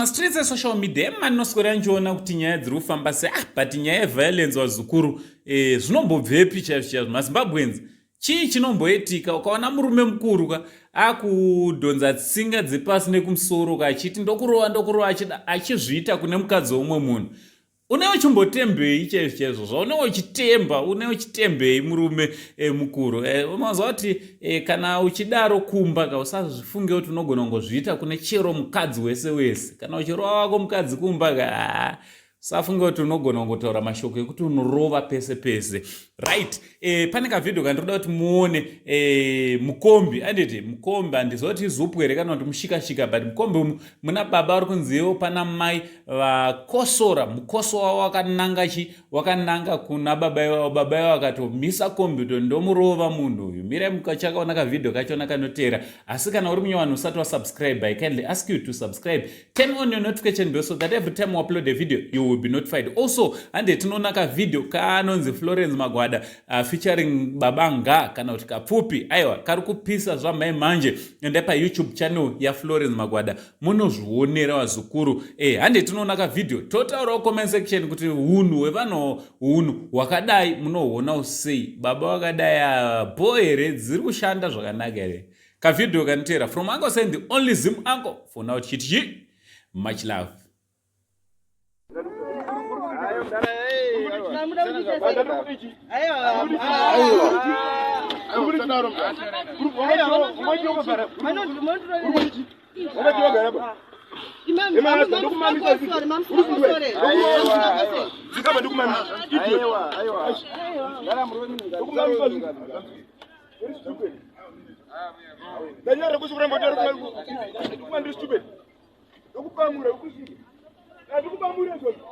Mastreets esocial media emanoswera ndichiona kuti nyaya dziri kufamba sei. Ah, but nyaya yeviolence, vazukuru, zvinombobvepi chaizvo chaizvo? MaZimbabweans, chii chinomboitika ukaona murume mukuru ka akudhonza tsinga dzepasi nekumusoro ka, achiti ndokurova, ndokurova, achizviita kune mukadzi womumwe munhu? Une uchimbotembei chaizvo chaizvo? Zvaunenge uchitemba, une uchitembei, murume mukuru? Unoziva kuti kana uchidaro kumba ka, usazvifunge kuti unogona kungozviita kune chero mukadzi wese wese. Kana uchirova wako mukadzi kumba ka, usafunge kuti unogona kungotaura mashoko ekuti unorova pese pese, right? Pane kavhidhio kandinoda kuti muone. Mukombi, anditi mukombi, handiziva kuti izupwe here kana kuti mushikashika, but mukombi umu muna baba vari kunziwo pana mai vakosora. Mukoso wavo wakananga chi wakananga kuna baba ivavo. Baba ivavo akatomisa kombi kuti ndomurova munhu uyu. Mirai mukachakaona kavhidhio kachona kanotera. Asi kana uri munyowani usati wasubscribe, I kindly ask you to subscribe, turn on your notification bell so that every time we upload a video you will be notified. Also, hande tinoona kavhidhio kanonzi Florence Magwada featuring Baba Nga, kana kuti Kapfupi. Aiwa, kari kupisa zvamhai manje. Endai paYouTube channel yaFlorence Magwada munozvionera, vazukuru. Hande tinoona kavhidhio, totaurawo comment section kuti unhu hwevanhu, unhu hwakadai munohuonawo sei? Baba vakadai bo here? Dziri kushanda zvakanaka here? Kavhidhio kanotera from Uncle Sen, the only Zim uncle for now. Chiti chi much love. Ndokupamura kusvika ndikupamura izvozvo.